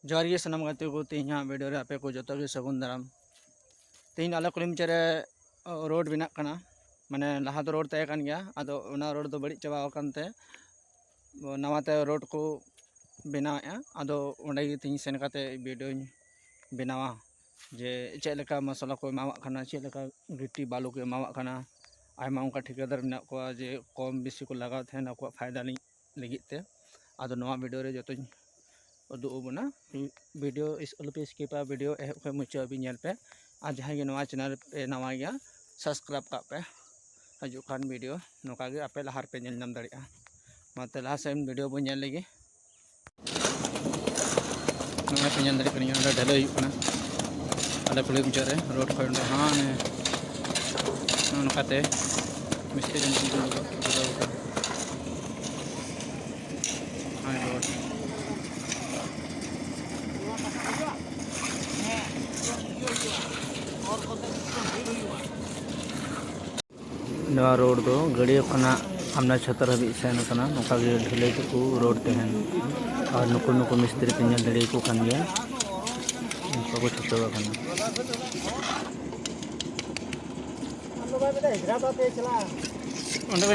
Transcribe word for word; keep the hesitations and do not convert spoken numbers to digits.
ᱡᱚᱦᱟᱨ ᱜᱮ ᱥᱟᱱᱟᱢ ᱜᱟᱛᱮ ᱠᱚ, ᱛᱮᱦᱮᱧᱟᱜ ᱵᱷᱤᱰᱤᱭᱳ ᱨᱮ ᱟᱯᱮ ᱠᱚ ᱡᱚᱛᱚ ᱜᱮ ᱥᱟᱹᱜᱩᱱ ᱫᱟᱨᱟᱢ᱾ ᱛᱮᱦᱮᱧ ᱟᱞᱮ ᱠᱚᱞᱤ ᱢᱩᱪᱟᱹᱫ ᱨᱮ ᱨᱳᱰ ᱵᱮᱱᱟᱜ ᱠᱟᱱᱟ, ᱢᱟᱱᱮ ᱞᱟᱦᱟ ᱫᱚ ᱨᱳᱰ ᱛᱟᱦᱮᱸ ᱠᱟᱱ ᱜᱮᱭᱟ, ᱟᱫᱚ ᱚᱱᱟ ᱨᱳᱰ ᱫᱚ ᱵᱟᱹᱲᱤᱡ ᱪᱟᱵᱟ ᱟᱠᱟᱱ ᱛᱮ ᱱᱟᱣᱟ ᱛᱮ ᱨᱳᱰ ᱠᱚ ᱵᱮᱱᱟᱣᱮᱫᱼᱟ᱾ ᱟᱫᱚ ᱚᱸᱰᱮ ᱜᱮ ᱛᱮᱦᱮᱧ ᱥᱮᱱ ᱠᱟᱛᱮ ᱵᱷᱤᱰᱤᱭᱳᱧ ᱵᱮᱱᱟᱣᱟ ᱡᱮ ᱪᱮᱫ ᱞᱮᱠᱟ ᱢᱚᱥᱞᱟ ᱠᱚ ᱮᱢᱟᱣᱟᱜ ᱠᱟᱱᱟ, ᱪᱮᱫ ᱞᱮᱠᱟ ᱜᱤᱴᱤ ᱵᱟᱞᱩ ᱠᱚ ᱮᱢᱟᱣᱟᱜ ᱠᱟᱱᱟ᱾ ᱟᱭᱢᱟ ᱚᱱᱠᱟ ᱴᱷᱤᱠᱟᱹᱫᱟᱨ ᱢᱮᱱᱟᱜ ᱠᱚᱣᱟ ᱡᱮ ᱠᱚᱢ ᱵᱮᱥᱤ ᱠᱚ ᱞᱟᱜᱟᱣ ᱛᱟᱦᱮᱱ ᱟᱠᱚᱣᱟᱜ ᱯᱷᱟᱭᱫᱟ ᱞᱟᱹᱜᱤᱫ ᱛᱮ᱾ ᱟᱫᱚ ᱱᱚᱣᱟ ᱵᱷᱤᱰᱤᱭᱳ ᱨᱮ ᱡᱚᱛᱚᱧ ᱩᱫᱩᱜ ᱟᱵᱚᱱᱟ᱾ ᱵᱷᱤᱰᱤᱭᱳ ᱤᱥ-, ᱟᱞᱚᱯᱮ ᱥᱠᱤᱯᱟ, ᱵᱷᱤᱰᱤᱭᱳ ᱮᱦᱚᱵ ᱠᱷᱚᱱ ᱢᱩᱪᱟᱹᱫ ᱦᱟᱹᱵᱤᱡ ᱧᱮᱞ ᱯᱮ᱾ ᱟᱨ ᱡᱟᱦᱟᱸᱭ ᱜᱮ ᱱᱚᱣᱟ ᱪᱮᱱᱮᱞ ᱨᱮᱯᱮ ᱱᱟᱣᱟ ᱜᱮᱭᱟ, ᱥᱟᱵᱥᱠᱨᱟᱭᱤᱵ ᱠᱟᱜ ᱯᱮ᱾ ᱦᱤᱡᱩᱜ ᱠᱟᱱ ᱵᱷᱤᱰᱤᱭᱳ ᱱᱚᱝᱠᱟ ᱜᱮ ᱟᱯᱮ ᱞᱟᱦᱟ ᱨᱮᱯᱮ ᱧᱮᱞ ᱧᱟᱢ ᱫᱟᱲᱮᱭᱟᱜᱼᱟ᱾ ᱢᱟ ᱛᱚ ᱞᱟᱦᱟ ᱥᱮᱫ ᱵᱷᱤᱰᱤᱭᱳ ᱵᱚᱱ ᱧᱮᱞ ᱞᱮᱜᱮ᱾ ᱱᱚᱜᱼᱚᱭ ᱯᱮ ᱧᱮᱞ ᱫᱟᱲᱮᱭᱟᱜ ᱠᱟᱱᱟ, ᱱᱚᱰᱮ ᱰᱷᱟᱹᱞᱟᱹᱭ ᱦᱩᱭᱩᱜ ᱠᱟᱱᱟ᱾ ᱟᱞᱮ ᱠᱩᱞᱦᱤ ᱢᱩᱪᱟᱹᱫ ᱨᱮ ᱨᱳᱰ ᱠᱷᱚᱱ ᱚᱸᱰᱮ ᱦᱟᱱᱮ ᱱᱚᱜᱼᱚ ᱱᱚᱝᱠᱟᱛᱮ ᱢᱤᱥᱛᱨᱤ ᱢᱤᱥᱛᱨᱤ ᱠᱚ ᱫᱷᱩᱨᱟᱹᱣ ᱟᱠᱟᱱᱟ᱾ ᱦᱳᱭ ᱨᱳᱰ᱾ ᱱᱚᱣᱟ ᱨᱳᱰ ᱫᱚ ᱜᱟᱹᱰᱭᱟᱹ ᱠᱷᱚᱱᱟᱜ ᱟᱢᱱᱟ ᱪᱷᱟᱛᱟᱨ ᱦᱟᱹᱵᱤᱡ ᱥᱮᱱ ᱟᱠᱟᱱᱟ᱾ ᱱᱚᱝᱠᱟ ᱜᱮ ᱰᱷᱟᱹᱞᱟᱹᱭ ᱛᱮᱠᱚ ᱨᱳᱰ ᱛᱟᱦᱮᱱ᱾ ᱟᱨ ᱱᱩᱠᱩ ᱱᱩᱠᱩ ᱢᱤᱥᱛᱨᱤ ᱯᱮ ᱧᱮᱞ ᱫᱟᱲᱮᱭᱟᱠᱚ ᱠᱟᱱ ᱜᱮᱭᱟ, ᱩᱱᱠᱩ ᱠᱚ ᱪᱷᱩᱴᱟᱹᱣ ᱟᱠᱟᱱᱟ᱾ ᱚᱸᱰᱮ